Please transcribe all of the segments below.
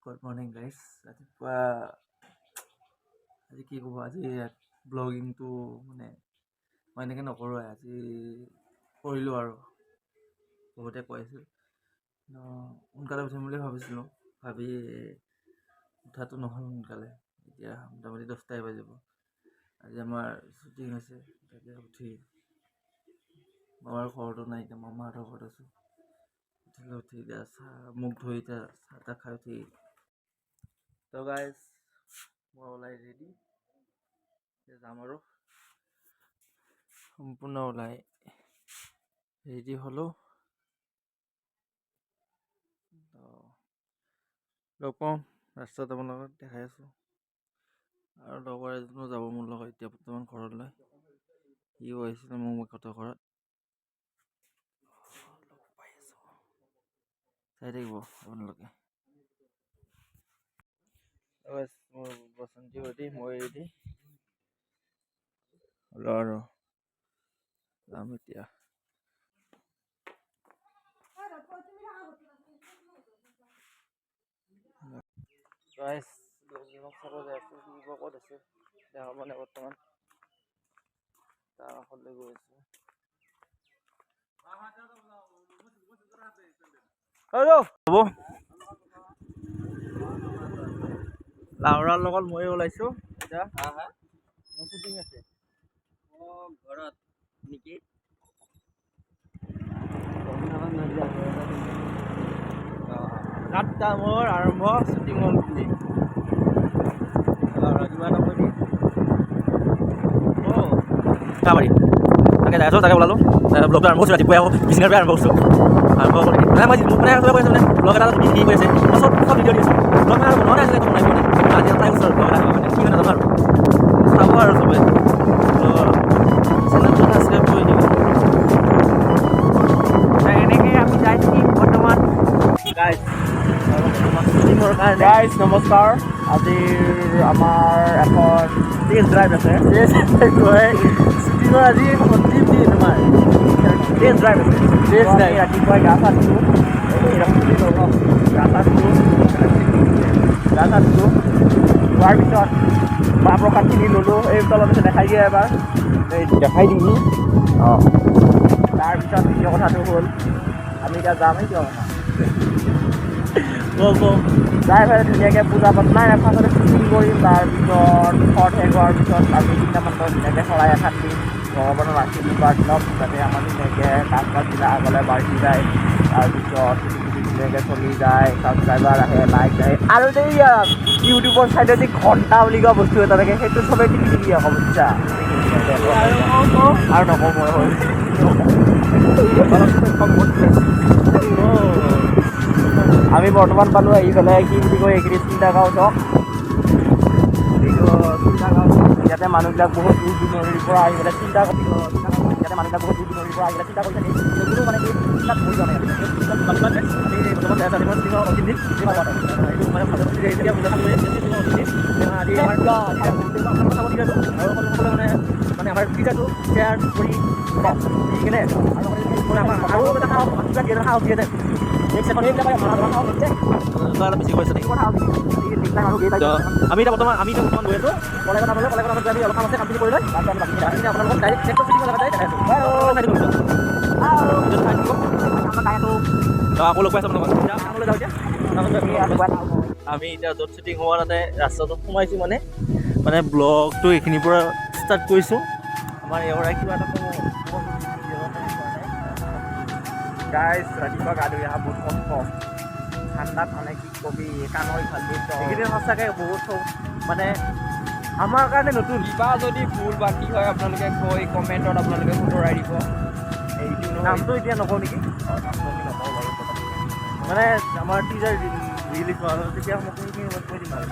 Good morning guys. ৰাতিপুৱা আজি কি ক'ব, আজি ব্লগিংটো মানে মই এনেকৈ নকৰোঁ, আজি কৰিলোঁ আৰু বহুতে কৈ আছিল। সোনকালে উঠিম বুলি ভাবিছিলোঁ, ভাবি উঠাটো নহ'ল সোনকালে। এতিয়া মোটামুটি 10টাই বাজিব। আজি আমাৰ শ্বুটিং আছে, তাকে উঠি মামাৰ ঘৰতো নাই, এতিয়া মামাহঁতৰ ঘৰত আছোঁ। উঠিলোঁ, উঠি এতিয়া চাহ মুখ ধুই এতিয়া চাহ তাহ খাই উঠি। তো গাইজ, মই ওলাই ৰেডি, এতিয়া যাম আৰু। সম্পূৰ্ণ ওলাই ৰেডি হ'লোঁ। তো লগ পাওঁ ৰাস্তাত, আপোনালোকক দেখাই আছোঁ। আৰু লগৰ এজনো যাব মোৰ লগত এতিয়া বৰ্তমান ঘৰলৈ। সিও আহিছিলে মোৰ মুখতে ঘৰত লগ পাই আছোঁ। চাই থাকিব আপোনালোকে। মোৰ বসন্তী ৰেডি, মই ৰেডি হ'লো আৰু যাম এতিয়া। গাইজ, লোকজনক চাব যাই আছোঁ। সি বা ক'ত আছে দেখা পোৱা নাই বৰ্তমান। তাৰ কাষলৈ গৈ আছোঁ। হ'ব, লাওৰাৰ লগত ময়ো ওলাইছোঁ এতিয়া। মোৰ শ্বুটিং আছে। ঘৰত নেকি? 7টা মোৰ আৰম্ভ শ্বুটিং হ'ম বুলি। কিবা এটা কৈ দিয়ে। অঁ, তাকে যাই আছোঁ, তাকে ওলালোঁ। ব্লগটো আৰম্ভ কৰিছোঁ ৰাতিপুৱাই, আকৌ বিছনাৰ পৰাই আৰম্ভ কৰিছোঁ। আৰম্ভ কৰি মানে মই মোক মানে চবে কৈ আছে, মানে ব্লগ এটা কি কি কৰি আছে, মই চব চব ভিডিঅ' দি আছোঁ। ব্লগ মানে বনোৱা নাই আজিলৈকে, বনাই পোৱা নাই। আজি ট্ৰাই কৰিছোঁ আৰু ব্লগ এটা, মানে কি হয় নাজানো আৰু চাব আৰু চবে চেনেলটো ছাবস্ক্ৰাইব কৰি দিব। এনেকৈ আমি যাই থাকিম বৰ্তমান। গাইজ, শ্বুটিঙৰ কাৰণে গাইজ নমস্কাৰ। আজিৰ আমাৰ এখন টেষ্ট ড্ৰাইভ আছে। শ্বুটিঙৰ আজি অন্তিম দিন, আমাৰ টেষ্ট ড্ৰাইভ আছে। Test drive। ৰাতিপুৱাই গা চা ধুলোঁ, গা চা ধুলোঁ, গা চা ধুলোঁ। ধোৱাৰ পিছত মাহ প্ৰসাদখিনি ল'লোঁ। এই তলত আছে, দেখাই দিয়ে এবাৰ। এই দেখাই দিম। অঁ, তাৰপিছত দ্বিতীয় কথাটো হ'ল আমি এতিয়া যাম। এই কিয় কথা কওঁ কওঁ। যাই পেলাই ধুনীয়াকৈ পূজা পাত নাই নাই, ফাৰ্ষ্টতে শ্বুটিং কৰিম। তাৰপিছত শৰত শেষ হোৱাৰ পিছত আমি তিনিটামান বজাত ধুনীয়াকৈ শৰাই এখন দিম, ভগৱানৰ আশীৰ্বাদ ল'ম, যাতে আমাৰ ধুনীয়াকৈ কাম কাজবিলাক আগলৈ বাঢ়ি যায়। তাৰপিছত শ্বুটিং টুটিং ধুনীয়াকৈ চলি যায়, ছাবস্ক্ৰাইবাৰ আহে, লাইক আহে। আৰু যে ইউটিউবৰ চাইডত যি ঘণ্টা বুলি কোৱা বস্তু এটা থাকে, সেইটো চবেই টিপি দিবি আকৌ, বুজিছা? আৰু কওঁ কওঁ। আৰু নকওঁ মই, হ'ল। আমি বৰ্তমান পালোঁ আহি পেলাই, কি বুলি কয় এইখিনি, চিন্তাগাঁও চক। এইটো চিন্তাগাঁও চক। ইয়াতে মানুহবিলাক বহুত দূৰ দূৰণিৰ পৰা আহি পেলাই চিন্তা কৰি, ইয়াতে মানুহবিলাক বহুত দূৰ দূৰণিৰ পৰা আহি পেলাই চিন্তা কৰি থাকে। কোনো মানে কি চিন্তাত পৰি যোৱা নাই। আমি বৰ্তমান যাই আছোঁ। আজি মই অন্তিম দিন। এইটো মানে এতিয়া পূজা খাবলৈ অন্তিম দিন আজি আমাৰ। আৰু সকলোৱে মানে মানে আমাৰ টিজাৰটো শ্বেয়াৰ কৰি দি কেনে আৰু আমাৰ আৰু এটা সাহস কিবা দিয়ে, সাহস দিয়ে যে নেক্সট এখন অলপ বেছি কৰিছে। আমি এতিয়া বৰ্তমান গৈ আছোঁ কলেজত। আহোঁ কলেজত আমি অলপ কাম আছে, কামখিনি কৰি লৈ তাৰপিছত আমি বাকীখিনি আপোনালোকক ডাইৰেক্ট নেক্সট শ্বুটিঙৰ লগত যাই দেখাই আছোঁ। চাই থাকিব। আকৌ লগ পাইছোঁ আপোনালোকক। এতিয়া কামলৈ যাওঁ। এতিয়া আমি এতিয়া য'ত শ্বুটিং হোৱা তাতে ৰাস্তাটোত সোমাইছোঁ। মানে মানে ব্লগটো এইখিনিৰ পৰা ষ্টাৰ্ট কৰিছোঁ। আমাৰ এওৰাই কিবা এটা ক'ব। গাইজ, ৰাতিপুৱা গা ধুই অহা বহুত কষ্ট, ঠাণ্ডাত মানে কি কবি, কাণৰ ইফাল দি। এইকেইদিন সঁচাকৈ বহুত মানে আমাৰ কাৰণে নতুন। কিবা যদি ভুল বাকী হয়, আপোনালোকে কৈ কমেণ্টত আপোনালোকে শুধৰাই দিব। এইটো নহয়। নামটো এতিয়া নকওঁ নেকি? অঁ, নামটো আমি নকওঁ বাৰু বৰ্তমান। মানে আমাৰ টিজাৰ ৰিলিজ হোৱা তেতিয়া মই সেইখিনি সময়ত কৈ দিম আৰু।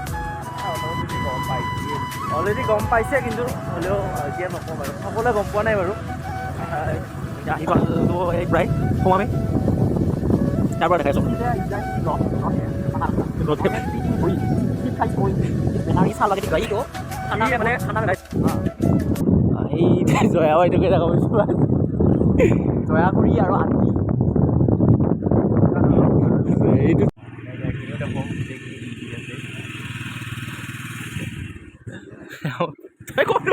অলৰেডি গম পাইছে। অলৰেডি গম পাইছে, কিন্তু হ'লেও এতিয়া নকওঁ বাৰু। সকলোৱে গম পোৱা নাই বাৰু। এতিয়া আহি পালোঁ এই প্ৰায়, সোমামেই, তাৰ পৰা দেখাইছোঁ। মানে এই জয়া বাইদেউকে দেখা পাইছোঁ। জয়া খুৰী আৰু আন্টি। এইটো দেখোঁ গোটেইখিনি। তই ক'ত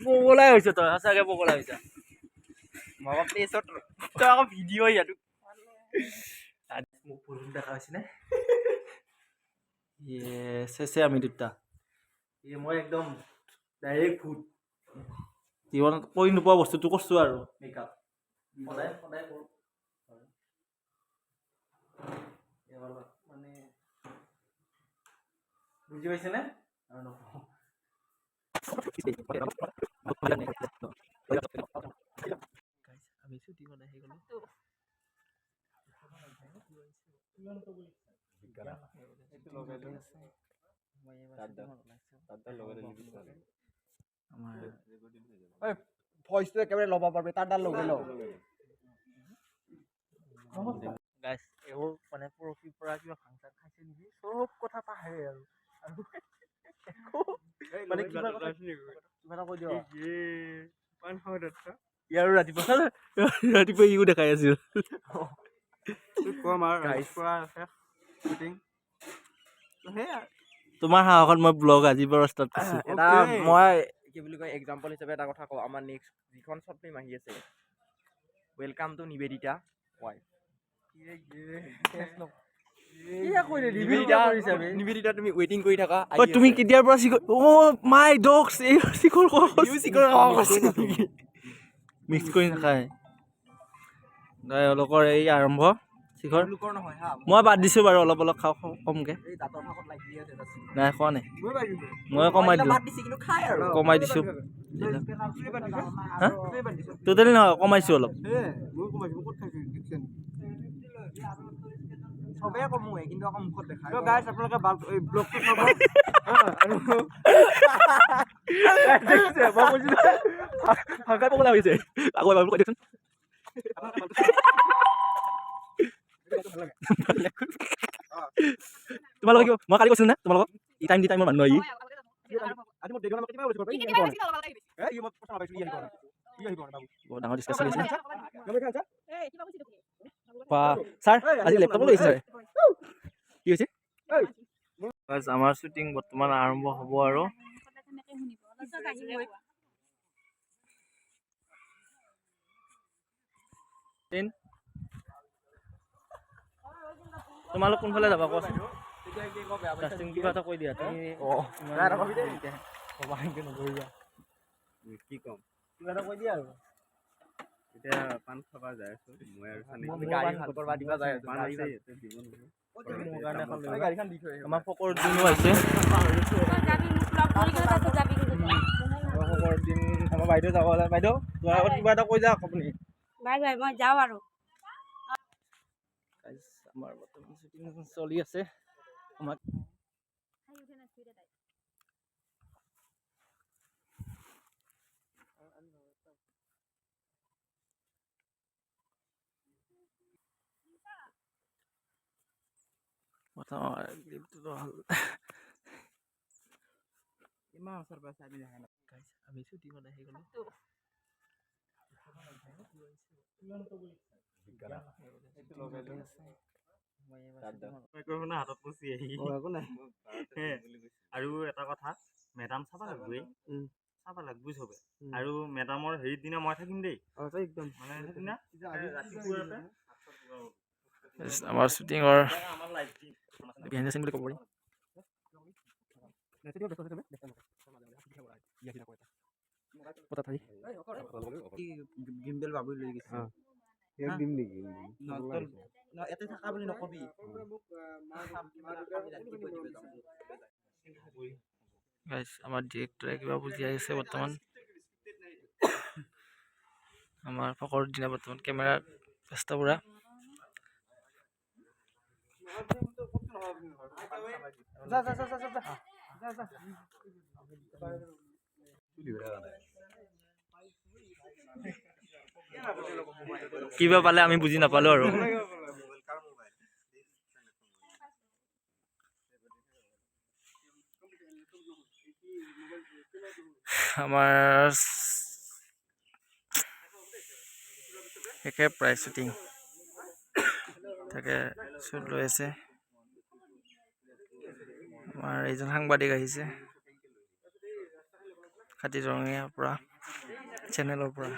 পগলাই হৈছে তই, সঁচাকে পগলা হৈছে। মই আকৌ প্লেচত, তই আকৌ ভিডিঅ' ইয়াতো। মোক ভুল দেখা হৈছে নে? ইয়ে চেচে আমি দুটা। ইয়ে মই একদম ডাইৰেক্ট ভূত। জীৱনত কৰি নোপোৱা বস্তুটো কৰিছোঁ আৰু মেকআপ সদায় সদায় কৰোঁ এইবাৰ, মানে বুজি পাইছেনে? আৰু নকওঁ। Guys, আমি শ্বুটিঙত আহি গ'লো। মই এইবাৰ শ্বুটিঙত ওলাইছোঁ। আমাৰ ভইচটো একেবাৰে ল'ব পাৰিবি, তাৰ ডাল লগাই লওঁ। গাইছ, এইবোৰ মানে পৰহিৰ পৰা কিবা ভাং চাং খাইছে নেকি? চব কথা পাহৰে আৰু আৰু একো মানে কিবা এটা কৈ দিয়ক। ইয়াৰো ৰাতিপুৱা ৰাতিপুৱা ইও দেখাই আছিল। কম আৰু ৰাতিপুৱা শেষ শ্বুটিং। তোমাৰ সাহসত মই ব্লগ আজিৰ পৰা ষ্টাৰ্ট কৰিছোঁ। এটা মই কি বুলি কয়, এক্সাম্পল হিচাপে এটা কথা কওঁ। আমাৰ নেক্সট যিখন শ্বৰ্ট ফিল্ম আহি আছে, welcome to Nivedita wife. Nivedita, Nivedita, তুমি ৱেইটিং কৰি থাকা। ঐ, তুমি কেতিয়াৰ পৰা চিকৰ? অ' মাই ডগছ, এই চিকৰ। চিকৰ। মিক্স কৰি নাখায় এওঁলোকৰ। এই আৰম্ভ শিখৰ। লোকৰ নহয় হা। মই বাদ দিছোঁ বাৰু, অলপ অলপ খাওঁ, কমকৈ। এই দাঁতৰ ফাঁকত লাগি আছে এটা চিকৰ। নাই খোৱা নাই, মই কমাই দিলোঁ। বাদ দিছে কিন্তু খাই আৰু। কমাই দিছোঁ। হা, টোটেলি নহয়, কমাইছোঁ অলপ। চবে কমোৱে কিন্তু আকৌ মুখত দেখায়। তো গাইছ, আপোনালোকে এই ব্লগটো চাব। মই কৈছোঁ, ভাষাই পগলা হৈছে। আকৌ এবাৰ কৈ দিয়কচোন। তোমালোকে কিবা, মই কালি কৈছিলোঁ নে তোমালোকক, ই টাইম দি টাইমৰ মানুহ ই। আজি মই বহুত ডাঙৰ ডিছকাছ চলি আছে। বা ছাৰ, আজি লেপটপো লৈ আহিছে ছাৰে। কি হৈছে? আমাৰ শ্বুটিং বৰ্তমান আৰম্ভ হ'ব আৰু। তিন তোমালোক কোনফালে যাবা কোৱাচোন? জাষ্টিন, কিবা এটা কৈ দিয়া তুমি। নকৰিবা। কি ক'ম? কিবা এটা কৈ দিয়া আৰু। এতিয়া পাণ খাবা যাই আছো মই আৰু চানি। গাড়ী ভাল কৰবা দিবা যায় আছো। পাণ আছে ইয়াতে, দিব নহয়। মোৰ কাৰণে এখন লৈ আহিবা। গাড়ীখন দি থৈ আহিব। আমাৰ ফকৰুদ্দিনো আহিছে। আমাৰ ফকৰুদ্দিন, আমাৰ বাইদেউ যাব ওলাই। বাইদেউ, যোৱাৰ আগত কিবা এটা কৈ যাওক আপুনি। বাই বাই, মই যাওঁ আৰু। Guys, আমাৰ বৰ্তমান শ্বুটিং চলি আছে। আমাক প্ৰথম হ'ল। ইমান ওচৰৰ পৰা চাই পিনে দেখা নাই। Guys, আমি শ্বুটিঙত আহি গ'লো। মাইক্ৰফোনৰ হাতত পচি আহি। একো নাই। আৰু এটা কথা, মেডাম চাবা লাগবই, চাবা লাগবই চবে। আৰু মেডামৰ হেৰিৰ দিনা মই থাকিম দেই। একদম। মানে সেইদিনা ৰাতিপুৱাৰ পৰা আমাৰ শ্বুটিঙৰ আমাৰ লাইফ বিহাইণ্ড the চিন বুলি ক'ব পাৰি। পতা থাৰি। গিম্বেল বাবু লৈ গৈছে। দিম নেকি? ইয়াতে থাকা বুলি নকবি। গাইছ, আমাৰ ডিৰেক্টৰে কিবা বুজিয়াই আছে বৰ্তমান। আমাৰ ফকৰুদ্দিনে বৰ্তমান কেমেৰাত ব্যস্ত পুৰা। যা যা যা যা যা যা। কিবা পালে আমি বুজি নাপালো আৰু। আমাৰ শেষে প্ৰায় শ্বুটিং, তাকে শ্বুট লৈ আছে। আমাৰ এইজন সাংবাদিক আহিছে খাটিৰঙীয়াৰ পৰা, চেনেলৰ পৰা।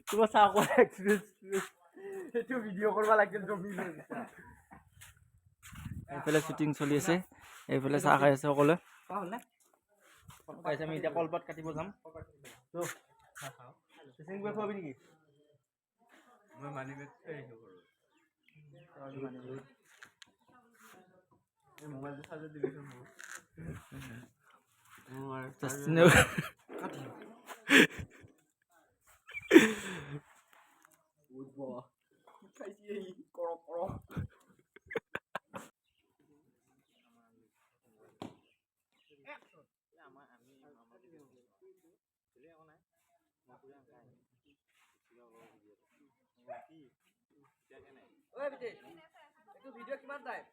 তোমাৰ চাহ খোৱা এক্সপিৰিয়েঞ্চ সেইটো ভিডিঅ' কৰিব লাগিল, জমি লৈ। এইফালে শ্বুটিং চলি আছে, এইফালে চাহ খাই আছে সকলোৱে। গাইছ, আমি এতিয়া কলপাত কাটিব যাম। খোৱাবি নেকি? মই মানি বেগ থৈ আহিছোঁ ঘৰত। এই মোবাইলটো চাৰ্জত দিবিচোন মোক। মোৰ জাষ্টিনে কৰক কৰক। ভিডিঅ' কিমান টাইম?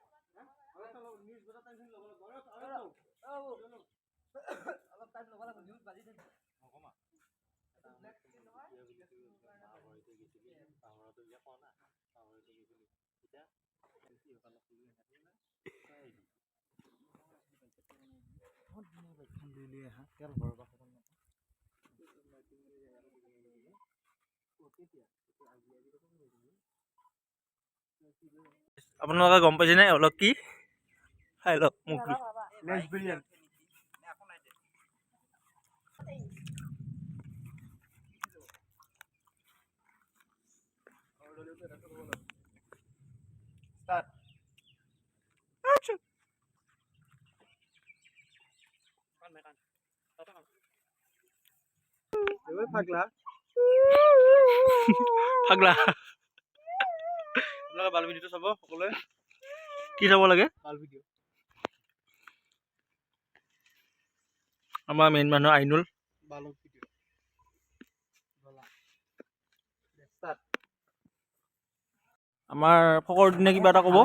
অলপ টাইম ল'ব লাগিব, নিউজ বাজি থাকিব। আপোনালোকে গম পাইছেনে অলপ কি খাই লওক মোক। লেছবিয়ান। পাগলা। পাগলা। আপোনালোকে বাল ভিডিঅ'টো চাব সকলোৱে। কি চাব লাগে? বাল ভিডিঅ'। আমাৰ মেইন মানুহ আইনুল। বালক ভিডিঅ'। আমাৰ ফকৰুদ্দিনে কিবা এটা ক'ব।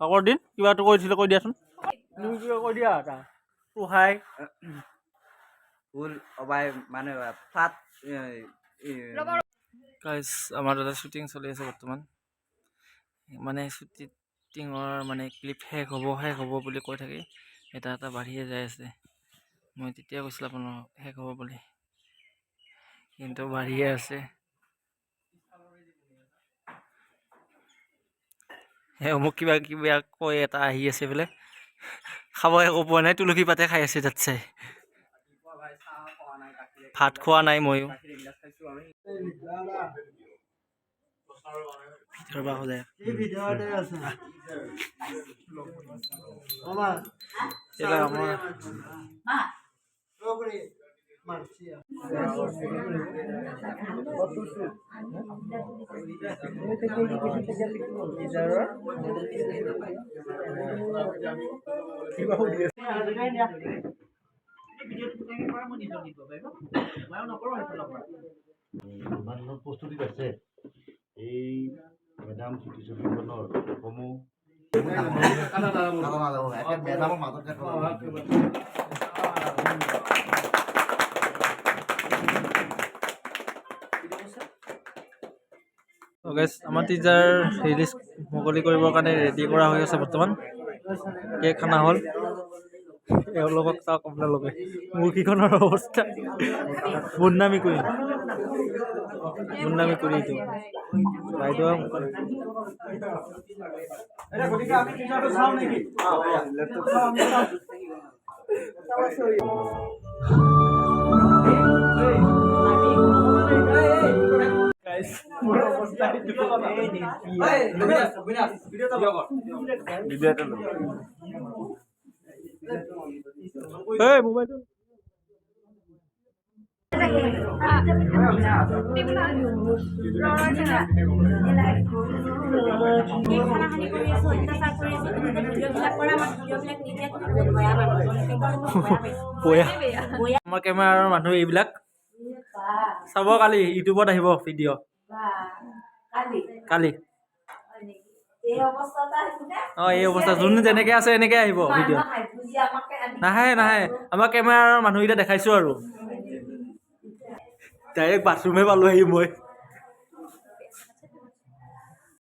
ফকৰুদ্দিন, কিবা এটা কৈ দিছিলে, কৈ দিয়াচোন। তুমি কিবা কৈ দিয়া এটা। টোহাই। ফুল অবাই মানে ফ্লাট। গাইজ, আমাৰ তাতে শ্বুটিং চলি আছে বৰ্তমান। মানে শ্বুটিঙৰ মানে ক্লিপ শেষ হ'ব, শেষ হ'ব বুলি কৈ থাকি এটা এটা বাঢ়িয়ে যাই আছে। মই তেতিয়া কৈছিলোঁ আপোনালোকক শেষ হ'ব বুলি, কিন্তু বাঢ়িয়ে আছে। সেই অমুক কিবা কিবা কৈ এটা আহি আছে বোলে। খাব একো পোৱা নাই, তুলসী পাতে খাই আছে তাত চাই। ভাত খোৱা নাই ময়ো। ভিতৰৰ পৰা সজাই এইবিলাক আমাৰ। ইমান প্ৰস্তুতিত আছে এই মেডাম চুটি ছবিখনৰ সমূহ। মেডামৰ মাজত। গাইজ, আমাৰ টিজাৰ ৰিলিজ মুকলি কৰিবৰ কাৰণে ৰেডি কৰা হৈ আছে বৰ্তমান। কেক খানা হ'ল। এওঁলোকক চাওক আপোনালোকে, মুৰ্গীখনৰ অৱস্থা। বদনামী কৰি, বদনামী কৰি এইটো বাইদেউ। গতিকে আমি টিজাৰটো চাওঁ নেকি? মোৰ অৱস্থা। ভিডিঅ' এটা ল'ব। এই মোবাইলটো। খানা কৰি আছো, অত্যাচাৰ কৰি আছো। তুমি যে ভিডিঅ'বিলাক কৰা, আমাক ভিডিঅ'বিলাক নিদিয়া। তুমি বহুত বেয়া মানুহ, সেইকাৰণে মই বেয়া পাইছোঁ। বয়া। বয়া। আমাৰ কেমেৰাৰ মানুহ এইবিলাক চাব, কালি ইউটিউবত আহিব ভিডিঅ'। কালি? কালি। এই অৱস্থাত আহিব? অঁ, এই অৱস্থা যোন যেনেকে আছে এনেকে আহিব ভিডিঅ'। বুজি আমাকে আনি। নাহে নাহে, আমাৰ কেমেৰাৰ মানুহকেইটা দেখাইছোঁ আৰু। ডাইৰেক্ট বাথৰুমে পালোঁ আহি মই।